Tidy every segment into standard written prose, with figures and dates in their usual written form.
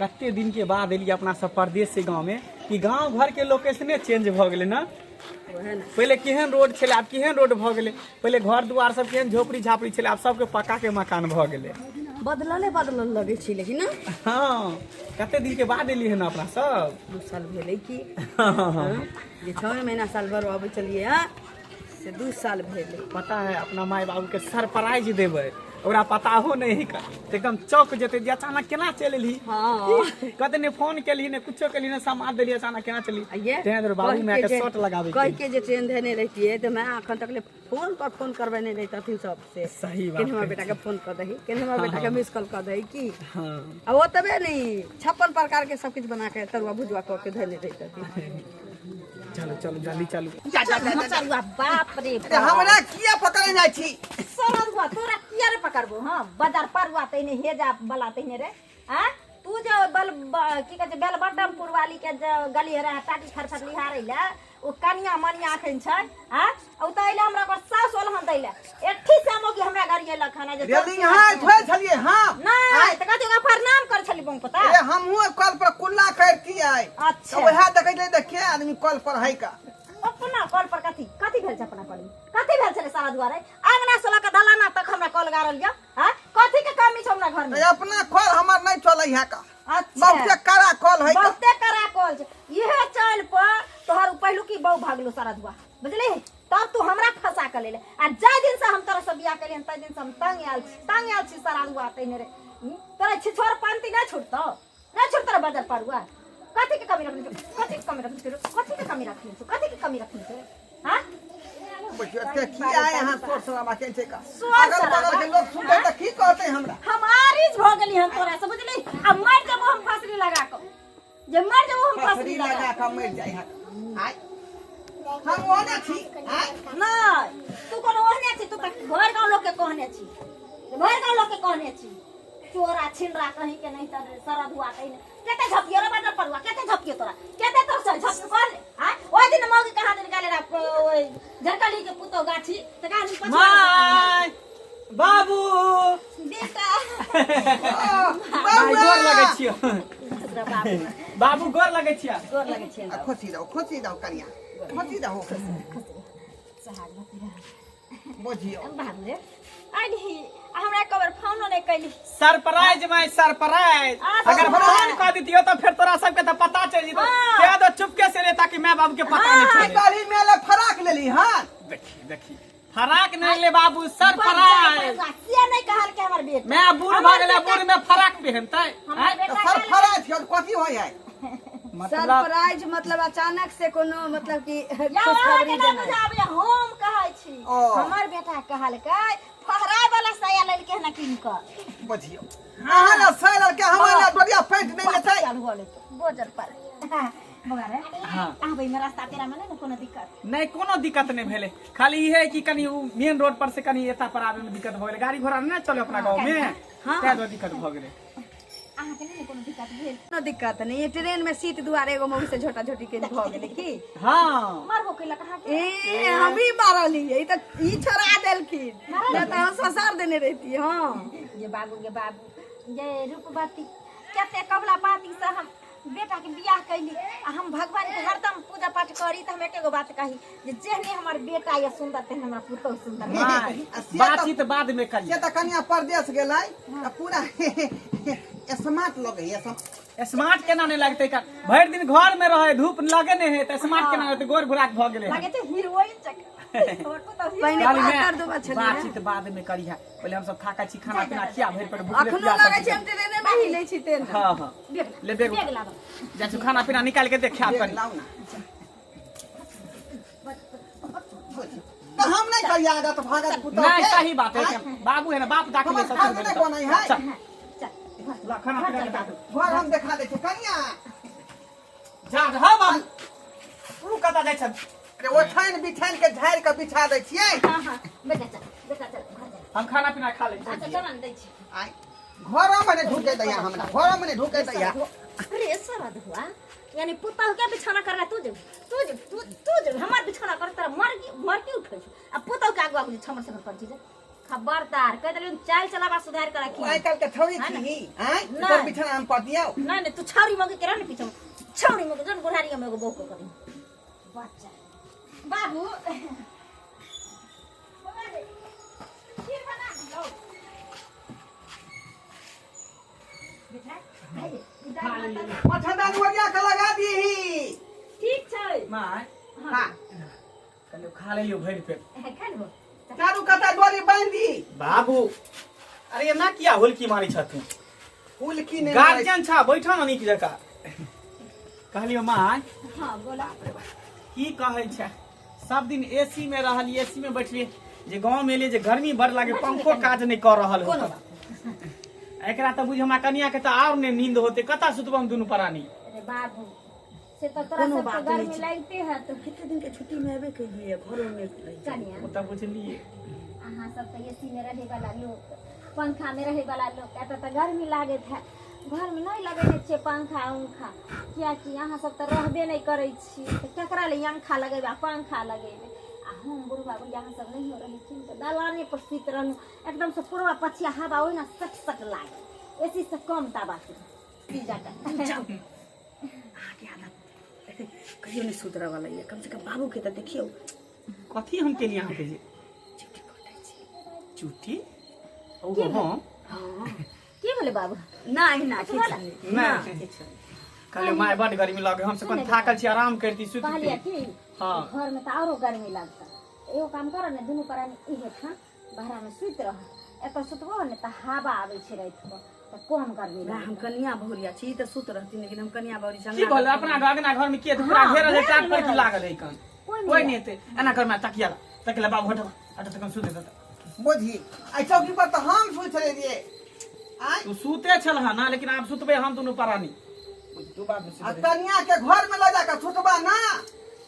कते दिन के बाद एलियै अपना सब परदेश से गाँव में कि गाँव घर के लोकेशने चेंज भऽ गेलै ना। पहिले केहन रोड छलै, आब केहन रोड भऽ गेलै। पहिले घर दुआर सब केहन झोपड़ी झापड़ी छलै, आब सबके पक्का के मकान भऽ गेलै। बदलले बदलल लगै छै लेकिन ना। हाँ, कते दिन के बाद एलियै हन अपना सब। 2 साल भेलै कि जे 6 महीना साल भर अबै छलियै हँ, से 2 साल भेलै। पता है अपना माय बाबू के सरप्राइज देबै, ओकरा पता हो नहीं है का, एकदम चौक जेते जे अचानक केना चलि एलही। हाँ। कते ने फोन केलही ने कुछो केलही ने समाद देलही, अचानक केना चलि। ये तें दुआरे बाबू माय के शर्ट लगाबै कह के जे ट्रेन धेने रहितियै तऽ माय अखन तक ले फोन पर फोन करबे नहीं रहितथिन सबसे। सही बात केन हमर बेटा के फोन कर दही, केन हमर बेटा के मिस कॉल कर दही की। हाँ। आ ओतबे नहीं 56 प्रकार के सब किछु बना के तरुआ भुजुआ कऽ के धेने रहितथिन। चलो चलो जल्दी चलू। चलू बाप रे अरे हमरा किया पकड़े जाइ छी? सरदुआ तोरा किया रे पकड़बो? हाँ बाजार परुआ तहिने हेजा बला तहिने रे। आ तू जो बल की कहै छै बेलबटमपुर वाली के जो गली रहे टाटी फरफर लिहारै ले ओ कनिया मनिया अखन छै। आ ओ तऽ अइले हमरा ओकर सास ओलहन दै ले एठी से मौगी हमरा गाड़ी अइलक हन जे रेलिंग हां थोड़े छलियै हम। नहीं तऽ कथी ओकरा प्रणाम कर छली बंग पता। अरे हमहूँ कल पर कुल्ला करती आइ। अच्छा। तऽ वएह देखै छलियै तऽ के आदमी कल पर है का। अपना कल पर कथी कथी भेल छै? अपना कल कथी भेल छलै सारा दुआरे आंगना से लऽ कऽ दलाना तक हमरा कल गाड़ल यऽ। हाँ कथी के कमी छै हमरा घर में? अपना कल हमर नहीं चलै है का। अच्छा। बहुते कड़ा कल है का। बहुते कड़ा कल छै। इहे चल पर तोहर पहिलु की बहु भागलो सारा दुआ बुझली, तब तू हमरा फंसा के लेले। आ जाहि दिन से हम तोरा से बियाह केलियन ताहि दिन से हम तंग आयल छी, तंग आयल छी सारा दुआ तहिने रे। तोरा छिछोर पंती नहीं छूटतो, नहीं छूटतो रे बजर परुआ। कथी के कमी रखने छौ? कथी के कमी रखने छौ? कथी के कमी रखने छौ? कथी के कमी रखने छौ? हाँ? बुझियौ, एते किया यहाँ शोर शराबा केने छै का? शोर अगल शराबा? बगल के लोग सुनतै तऽ की कहतै हमरा? हम आरिज भऽ गेली हन तोरा से बुझली। आ मरि जेबो हम फसरी लगा कऽ, जे मरि जेबो हम फसरी फसरी लगा लगा कऽ मरि जाइ हक। आय हम ओहने छी। आय नहि तू कोनो ओहने छी, तू तऽ भरि गाँव लोक के कहने छी, भरि गाँव लोक के कहने छी चोरा छिनरा कहीं के नहीं तर सरद हुआ कहीं नहीं। केते झपियो रे बाजार परुआ, केते झपियो तोरा, केते तोर से झपियो कर ले। आय ओइ दिन मौगी कहाँ दिन गेले रा ओइ झरकली के पुतो गाछी त कहाँ दिन पछुआ माय बाबू बेटा माय गोर लगै छियो। बाबू बाबू गोर लगै छियो। गोर लगै छियो। खोसी दहो, खोसी दहो कनिया, खोसी दहो। बुझियो बाबू रे आइली हमरा कबर फोनो नहीं कैली। Surprise my surprise. अगर सरप्राइज। फोन कर दितियो तो फिर तोरा सबके तो पता चल जइतो। हाँ। कह दो चुपके से ले ताकि मैं बाबू के पता नहीं चले। कहली मेले फराक लेली। हां देखी देखी फराक नहीं ले बाबू, सरप्राइज। से नहीं कहल के हमर बेटा। मैं बूढ़ भऽ गेलै, बूढ़ में फराक पहनतै। हमर बेटा सरप्राइज के कथी होय है? मतलब सरप्राइज मतलब अचानक से कोनो मतलब कि या अहाँ के खुशखबरी ना देनाइ। बुझाबे, हम कहै छी। ओ। हमर बेटा कहलकै फहराय वाला साया लेलकै हन कीन कऽ। बुझियौ अहाँ ने साया लेलकै, हमरा ने बढ़िया पैंट नहि लेतै। चालू हो लेतै बोजर पर। बौआ रे, हाँ। आबै में रास्ता तेरा में नहीं ने कोनो दिक्कत? नहीं कोनो दिक्कत नहीं भेलै, खाली ई है कि कनी उ मेन रोड पर से कनी एता पर आबे में दिक्कत भऽ गेलै, गाड़ी घोड़ा नहि चले अपना गाँव में, हाँ। तैं दुआरे दिक्कत भऽ गेलै। अहाँके नहि ने कोनो दिक्कत भेल? कोनो दिक्कत नहीं, ये ट्रेन में सीट दुआरे एगो मौगी से झोटा झोटी के भऽ गेलै की। हाँ। मारबो केलक अहाँके? ए हम ही मारलियै, ई तऽ ई छोड़ा देलखिन, नहि तऽ हम ससार देने रहिती। हाँ जे बाबू गे बाबू, जे रूपवती कते कबला पाती से हम बेटा के बियाह कैली आ हम भगवान के हरदम पूजा पाठ करी तऽ हम एकेगो बात कही जे जेहने हमर बेटा ये सुंदर तेहने हमरा पुतोहु सुंदर। माय, आ से तऽ- बातचीत बाद में करी। से तऽ कनिया परदेश गेलै तऽ पूरा स्मार्ट लगै है। स्मार्ट केना नहीं लगतै का? भरि दिन घर में रहे, धूप लगे नहीं है तऽ स्मार्ट केना रहतै? गोर भुराक भऽ गेलै। लगे छै हीरोइन जकाँ। हमर पुतोहु पहिने खाली पातर मैं दुबा छलियै। बातचीत बाद में करी है, पहले हम सब खा के छी खाना पीना खिया भरि पेट भूख अखनो लगै छै हम ट्रेने में हिलै छी तेना। हाँ हाँ ले बैग बैग लाबऽ। जा छी खाना पीना निकाल के देख खाब करी। लाउ ना। तऽ हम नहीं करिया आदत भागत पुतोह नहीं के। सही बात है, बाबू है ना बाप दाखिल हमर सब खाना नहीं बनै है। चल। चल। ला खाना पीना निकाल दे। घर हम देखा दै छी कनिया। जा जा, हाँ बाबू तू कतऽ जाइ छह? अरे ओछाइन बिछाइन के झाड़ि के बिछा दै छियै। हाँ हाँ बेटा चल, बेटा चल घर जा। हम खाना पीना खा लै छी। अच्छा चल ने दै छी। आइ घरो में नहीं ढुके दैया हमरा, घरो में नहीं ढुके दैया। अरे सरद हुआ यानी पुतहु के बिछौना करला तू जेबही, तू जेबही, तू जेबही, हमर बिछौना कर तोरा मर की उठै छौ। आ पुतहु के आगू आगू जे छमर छमर करै छी जे। खबरदार कह देलियौ चाल चलाबा सुधार कर रखी आइ काल्हि के छौरी छी आँय तोर बिछाना हम पतियाओ नहीं नहीं तू छौरी मगे के रह ने पीछे छौरी मगे जन बुढ़ारी में एगो बहू के करी बच्चा बाबू खीर बना दियौ बेटा मच्छरदानी ओरिया के लगा दीही ठीक छै माय हाँ कनि खा लेलियो भरि पेट खा लेबो चारू कता डोरी बांधि दी बाबू अरे एना किया हुलकी मारै छथुन हुलकी नहि गार्जियन छा बैठ न नीक जकाँ कहलियो माय हाँ बोला की कहै छै सब दिन एसी में रहल एसी में बैठलिए जे गाँव में एलियै जे गर्मी बड़ लागे पंखो काज नहि कऽ रहल हो कोनो बात एकरा तऽ बुझ हमरा कनिया के तऽ आओर नहि नींद होते कतऽ सुतबो हम दुनू प्राणी अरे बाबू से तऽ तोरा कोनो सबके बात नहि गर्मी छै। लागिते है तो कते दिन के छुट्टी में एबे केलिए घरो में रहि जाइ। कनिया ओ तऽ बुझलियै अहाँ सब तऽ एसी में रहे वाला लोक पंखा में रहे वाला लोक एतऽ तऽ गर्मी लागैत है घर में नहीं लगेने छियै पंखा उंखा कियाकि अहाँ सब तऽ रहबे नहि करै छी तऽ केकरा ले पंखा लगेबै आ पंखा लगेबै आ हम बुढ़बा बुढ़िया अहाँ सब नहियो रहै छी तऽ दलाने पर सुति रहलहुँ एकदम से पूर्वा पछिया हवा ओहिना सट सट लागल एसी से कम ताबा जाउ अहाँके आदत कहियो नहि सुधरऽ वाला यऽ कम से कम बाबू के तऽ देखियौ कथी हम केलियै अहाँके जे चुट्टी कटै छी चुट्टी ओ हम हँ की भेलै बाबू नहि ना किछु नहि नहि। किछु नहि कहलियै माय बड गर्मी लगे हम सब कनि थाकल छी आराम करती कहलियै सुतती कि हाँ। घर में तऽ आरो गर्मी लगता एगो काम कर ने दुनू प्राणी इहे ठाम बहरा में सुति रह एतऽ सुतबो ने तऽ हवा आबै छै राति कऽ तऽ कम गर्मी ना, हम लागत कनिया बहुरिया छी तऽ सुत रहती लेकिन हम कनिया बहुरी की बोले अपना अगना घर में के पूरा हाँ, घेरल है घेरल टाट पर की है। लागल है कन कोइ कोई नहि नहीं हेतै एना कर मैं तकिया ला तकिया ला बाबू हट हट तक सुते दे बुझी आइ चौकी पर तऽ हम सुति रहियै आइ तू सुते छल हँ ना लेकिन आब सुतबे हम दुनू प्राणी तू बाबू आ सुते कनिया के घर में लऽ जाके सुतबा ना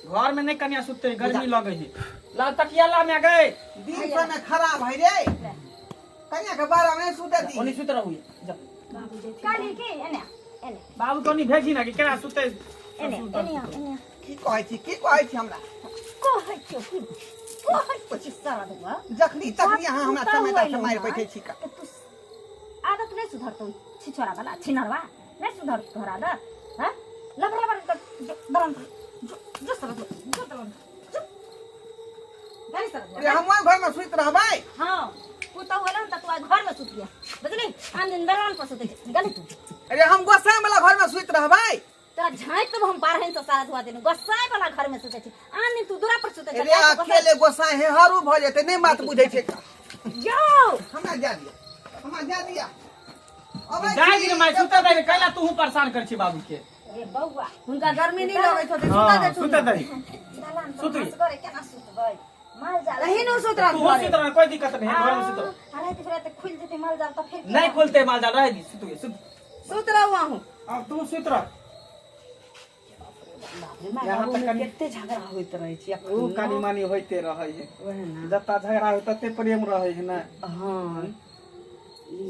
घर में नहीं कनिया सुतते गर्मी लगे है ला तकिया ला में गए दिन समय खराब है रे कनिया के बारा में सुते दी ओनी सुत रहू जा कहली कि एने एने बाबू कनी भेजी ना कि केना सुते एने एने आओ, एने आओ। की कहै छी की कहै छी हमरा कहै छियौ की कहै छियौ सारा दुआ जखनी तखनी अहाँ हमरा समय से मारि बैठे छी का तऽ तू आदत नहीं सुधरतौ छिछोरा वाला छिनरवा नहीं सुधरतौ तोहर आदत हैं लबर लबर कर दलन जो जो सारा दुआ जो दलन जो गाली सारा दुआ अरे हम घर में सुति रहबै हाँ पुतहु एलौ तऽ तू आइ घर में सुतिया बुझली आन दिन दलान पर सुतै छै गाली तू अरे हम गोसाई वाला घर में सुति रहबै तोरा झाँकि तब हम बारहन से सारा धुआ देने गोसाई वाला घर में सुतै छै आन दिन तू दूरा पर सुतै छै अरे अकेले गोसाई है हरू भऽ जेतै नहि बात बुझै छै जो हमरा जा दिया हमरा जा दिया अबै जाय छी। दिन माय सुते दे कैला तू परेशान कर छी बाबू के रे बौआ हुनका गर्मी नहि लगैत होतै सुतऽ हां देथुन सुते दे दलान पर सुतरी। असगरे केना सुतबै माल जाल अहीं ने सुत रहत तू सुत रह कोई दिक्कत नहीं है घर में सुत रह। आ राति बिराति खुलि जेतै माल जाल तऽ फेर नहीं खोलते माल जाल रह दी सुत गए सुत सुत रहू अहूँ अब तू सुत रह बाप रे माय यहाँ बाबू तक में कनि- कते झगड़ा होइत रहै छै ऊ कनी मनी होइते रहै है वएह ने जत्ता झगड़ा हो तते प्रेम रहै है ना हँ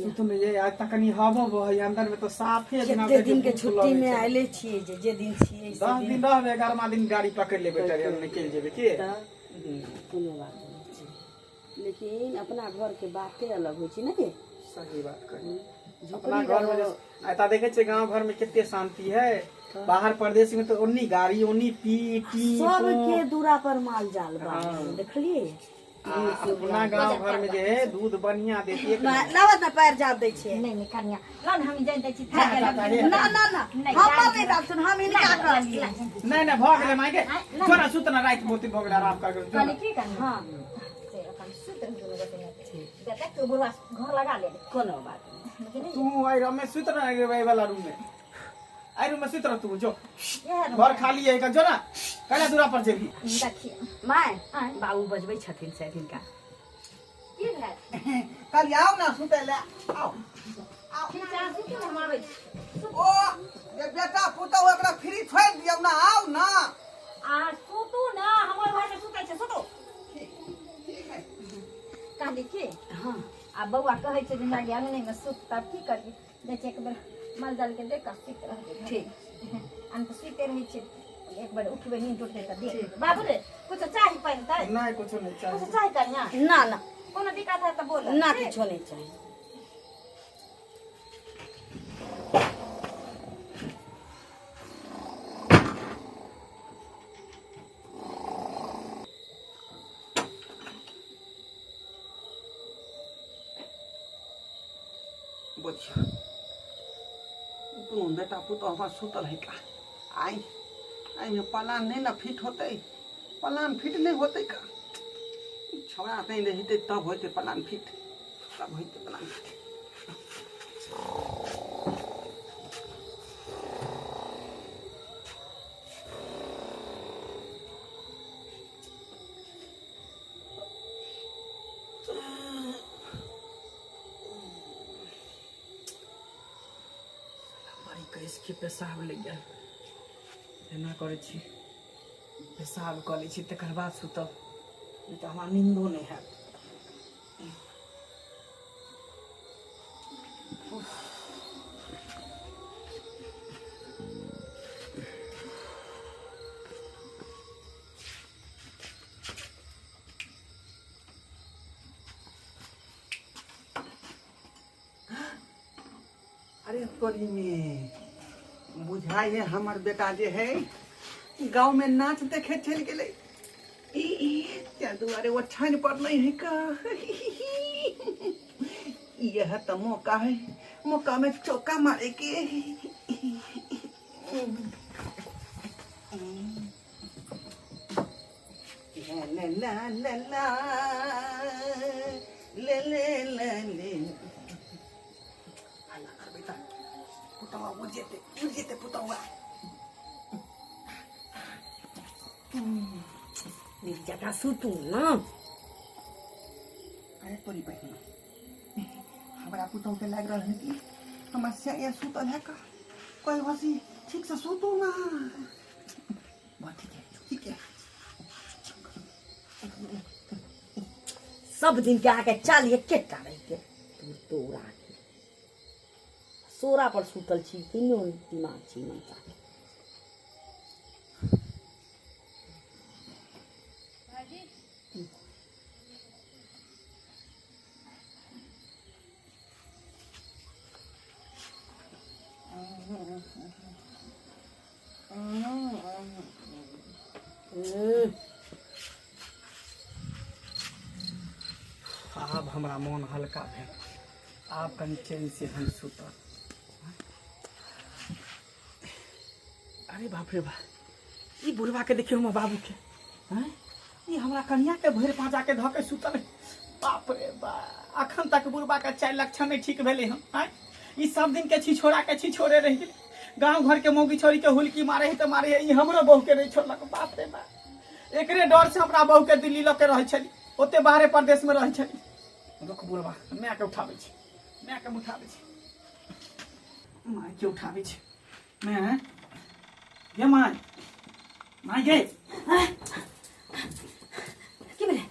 सुत में ये आज तक कनी हवा बहै अंदर में तो साफे जेना कते दिन के छुट्टी में आयले छियै जे जे दिन छियै से 10 दिन रहबे 11वां दिन गाड़ी पकड़ लेबे ट्रेन निकल जेबे की तऽ कोनो बात नहि छै लेकिन अपना घर के बाते अलग होइ छै ने गे सही बात कही झोपड़ी अपना घर में रहो। एता देखे छियै गांव घर में कते शांति है बाहर परदेश में तो ओन्नी गाड़ी ओन्नी पी टी सबके दूरा पर माल जाल बा हाँ। देखलियै आ अपना गांव घर में जे है दूध बढ़िया देती है लाबत ना पैर जाप दै छियै नहीं नहीं कनिया ला ने हम जानि दै छी थाकि गेल ना ना ना नहीं, हमर नहि दाबथुन हम हिनका कहलियै नहीं नहीं भऽ गेलै माय के थोड़ा सुतना राति मोती भऽ गेलै आराम कर कहली की कनिया हाँ से अपन सुत रह दुनू गोटे मिलके। बेटा तू बुढ़वा घर लगा ले कोनो बात नहि तू आई रूम में सुत रह एहि वाला रूम में आई रूम में सुत रह तू जो इएह रूम घर खाली है जो ना कैला दूरा पर जेबी देखिए माय आँय। बाबू बजबै छथिन शायद हिनका की भेल कहलियै आउ ना सुतै लए आउ ठीक छै अहाँ सुतू ने हम आबै छी ओ जे बेटा पुतहु एकरा फ्री छोड़ि दियौ ना आउ ना अहाँ सुतू ने हमर घरमे सुतै छै सुतू कहली की हँ आ बौआ कहै छै जे हमरा अंगने मे सुत तब की करियै जाइ छै एक बेर माल जाल के देख कऽ सुति रहबै ठीक। हम तऽ सुइते रहै छियै एक बेर उठबै नींद टूटतै तऽ देख बाबू रे कुछो चाही पानि तऽ नहीं कुछो नहीं कुछो चाहिए चाही कनिया ना ना कोनो दिक्कत है त बोल। ना किछो नहीं चाही। बोझिया कोनो बेटा पुतोह हमर सुतल है का? आई आई में पलान नहीं ना फिट होते, पलान फिट नहीं होते का? छौड़ा नहीं रहते तब होते पलान फिट, तब होते पलान फिट। के पेशाब लग गया, एना करै छी पेशाब कऽ लै छी तकर बाद सुतब, नहीं तऽ हमरा नींदो नहीं हैत। अरे तोरी में बुझाइए हमर बेटा जे है गांव में नाच देखे चल गेलै, त्या दुआरे ओछाइन पर नहीं है का। यह तो मौका है, मौका में चौका मारे के। ला ला ला ला ले ले ले ले बेटा पुतवा उड़ जेते पुतवा। नीक जकाँ सुतू ना। अरे तोरी बहिन हमरा पुतहु के लागि रहल है कि हमर सैया सुतल है का, कोई हसी ठीक से सुतू ना। बहुत ठीक है, ठीक है। सब दिन के आके चल एकेटा रहि के तोरा के सोरा पर सुतल छी, तीनों दिमाग छी मनसा के। आब हमरा मोन हल्का भेल, आब कनि चैन से हम सुतब। अरे बाप रे बाप, ई बुढ़वा के देखियो हमर बाबू के, हैं ई हमरा कनिया के भरि पाँजा के धऽ के सुतल। बाप रे बाप, अखन तक बुढ़वा के चारि लक्षण नहीं ठीक भेलै हन। आँय ई सब दिन के छिछोड़ा के छिछोड़े रहि गेलै, गाँव घर के मौगी छोरी के हुलकी मारे है तऽ मारे है, ई हमरो बहू के नहीं छोड़लक। बाप रे बाप, एकरे डर से हमरा बहू के दिल्ली लऽ के रहै छली, ओते बाहरे परदेश में रहै छली। रुक बुढ़वा, माय के उठाबै छी, माय के उठाबै छी, माय के उठाबै छी। माय गे, my my गे, की भेलै?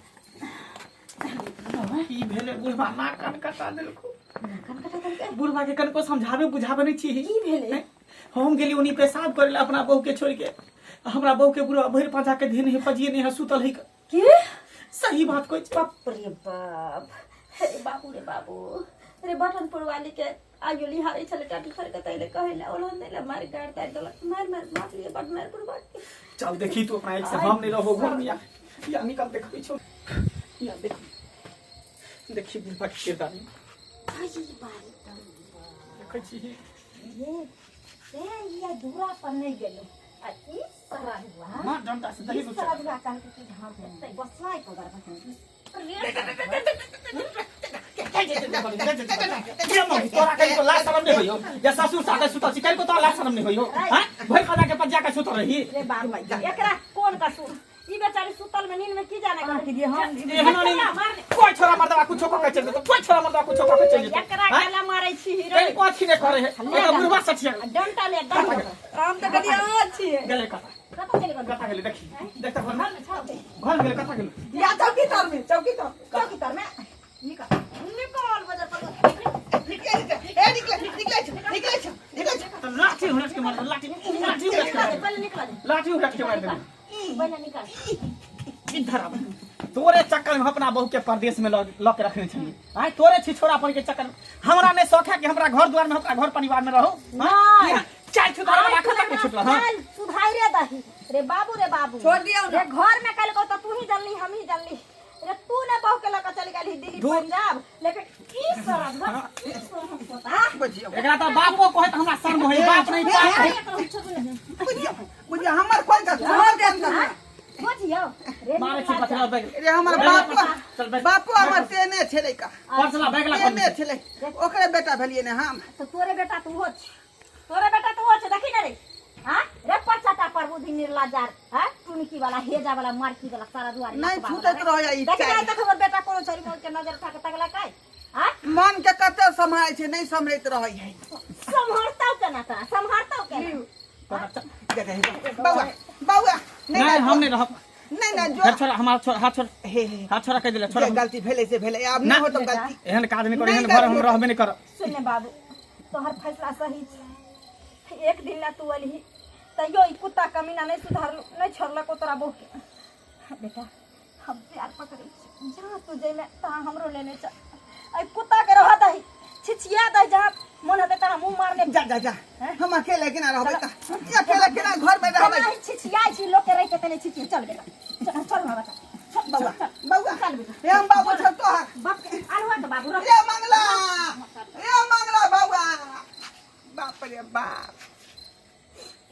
की भेलै बुढ़वा? नाक कान कटा देलको। कान कटा देलकै? बुढ़वा के कनको समझाबे बुझाबे नहीं छी। की भेलै? हम गेली ओनी पेशाब करे ला अपना बहू के छोड़ के, हमरा बहू के बुढ़वा भरि पाँजा के धीन है फजिए नहीं है सुतल है। की सही बात कोई? बाप रे बाप, अरे बाबू रे बाबू, अरे बटनपुर वाली के आइयो लिहारे छले टाटी फर के तैले कहे ला ओलहन देला मार गाड़ तार देलक, मार मार मार लिए बड मार बुढ़वा के। चल देखी तू अपना एक से, हम नहीं रहो घर में। या निकल देखबी छो, या देख देखी बुढ़वा के किरदारी। आई बारी देखै छी ये ए या दूरा पर नहीं गेलो आ ई सराधुआ मार डंडा से दही ई सराधुआ कहल के झाड़ देतै बसनाइ को गरबा। तोरा कहियो लाज शरम नहीं होइयो? या ससुर साथे सुतल छी कहियो तोरा लाज शरम नहीं होइयो? हां भरि खदा के पज्जा के सुतल रही। रे बाप, एकरा कोन कसूर? ई बेचारी सुतल में नींद में की जाने अहाँ के लिए हम एहनो नहीं कोई छोरा मर्दवा कुछो क के चल जेतो, कोई छोरा मर्दवा कुछो क के चल जेतो। एकरा केला मारै छी हीरो? कहीं को अच्छी नहीं करे है, ए तो बुढ़वा सठिया। डंटा ले डंटा। हम तऽ कहलियै अहाँ छियै। गेलै कथा कतऽ चलि गेल? कथा गेलै, देखी देखता घर में, घर में छौ? घर में गेलै, कथा गेलै या चौकी तर में, चौकी तर, चौकी तर में निकल निकल बजर पर निकले ए निकले निकले निकले निकले। तो लाठी उलट के मार, लाठी लाठी उलट के मार, पहिले निकल, लाठी उलट के मार दे पहिले निकल। इधर आब, तोरे चक्कर में अपना बहू के परदेश में ल के रखने छलियै। आय तोरे छिछोरापन के चक्कर में हमरा नहीं शौक है कि हमरा घर द्वार में अपना घर परिवार में रहो। नहीं। चाय सुधार वाला एखन तक नहीं छुटल। हाँ सुधारे दही रे बाबू, रे बाबू छोड़ दियौ रे घर में कल को तो तू ही जानली, हम ही जानली रे। तू ने बहू के लके चल गेली दिल्ली पंजाब, लेकिन की सरद की सोता बुझियौ एकरा तो बापो कहे त हमरा शर्म होई, बाप नहीं पाप है। बुझियौ बुझियौ हमर कोई गलती हमर गलती नहीं। बुझियौ रे मारे छी पछला बैग रे हमर चल बाप बैठ। बापो हमर तेने छलै का, पर्सला बैग ला तेने छलै, ओकरे बेटा भेलियै ने हम। तो तोरे बेटा तू हो छ, तोरे बेटा तू हो छ, देखी ने रे। हां रे पचाटा पर बुद्धि निर्लाजार, हां टुनकी वाला हेजा वाला मारकी वाला सारा दुआर नहीं छूटत रहै ई देखी चारि। ने तक हमर बेटा कोनो छोरी मोर के नजर उठा के तकला काय। हां मन के कते सम्हारै छै, नहीं सम्हरैत रहै है। सम्हारतौ केना तोरा, सम्हारतौ केना? बौआ बौआ नहीं हम नहीं रहब। नहीं नहीं जो फिर छोड़ा हमारा, छोड़ हाथ, छोड़ हे हे हाथ छोड़ा कह दिला, छोड़। जे गलती भेलै से भेलै, आब ना। नहीं होतौ गलती। एहन काज नहीं करो, नहीं एहन घर हम गलती। रहबे नहीं करब। सुन ने बाबू, तोहर फैसला सही छै। एक दिन ला तू अलही तैयो ई कुत्ता कमीना नहीं सुधारलू, नहीं छोड़लको तोरा बहू के। बेटा हम प्यार पकड़ै छी, जहाँ तू जइमे तहाँ हमरो लेने चल। एहि कुत्ता के रह दही, छिछिया दही, जहाँ मन हेतै तहाँ मुँह मारने। जा जा जा, हम अकेले केना रहबै त? अकेले केना घर में रहबै? केना छिछियाइ छी लोक के रहिके तने छिछिया। चल बेटा चल, चल बाबा चल, चल बौआ चल, बौआ चल बेटा। हे हम बाबू छौ तोहर बाप के आलुआ के बाबू रह। ए मंगला, ए मंगला बौआ, बाप रे बाप,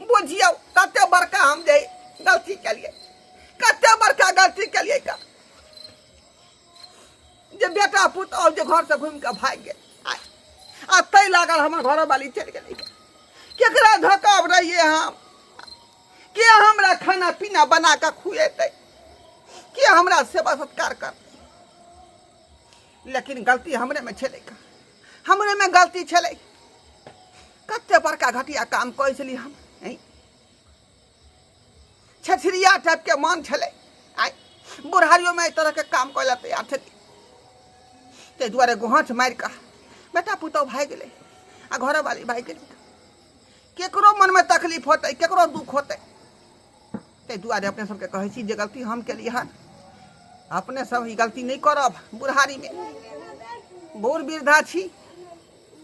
बुझियौ कते बड़का हम जे गलती केलियै, कते बड़का गलती केलियै का जे बेटा पुतोहु जे घर से घूमि के भागि गेल। आ तै लागल हमर घरवाली चलि गेलै। केकरा धोकाब रहियै हम? के हमरा खाना पीना बना के खुएतै? के हमरा सेवा सत्कार करतै? लेकिन गलती हमरे में छलै का, हमरे में गलती छलै। कते बड़का घटिया काम करै छलियै हम, छछरिया टाइप के मन छलै। आइ बुढ़ारियोमे एहि तरहके काम करै लए तैयार छलियै। ताहि दुआरे गोहँच मारि कऽ बेटा पुतहु भागि गेलै आ घरवाली भागि गेलै। केकरो मनमे तकलीफ होतै, केकरो दुख होतै, ताहि दुआरे अपने सबके कहै छी जे गलती हम केलियै हन, अपने सब ई गलती नहि करब। बुढ़ारीमे बूढ़ वृद्धा छी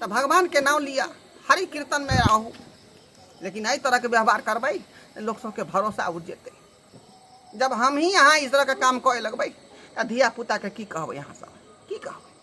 तऽ भगवानके नाम लिअ, हरि कीर्तनमे रहू, लेकिन एहि तरहके व्यवहार करबै लोक सबके भरोसा उठि जेतै। जब हम ही अहाँ इस तरहके काम करे लगबै तऽ धिया पुताके की कहबै? अहाँ सब की कहबै?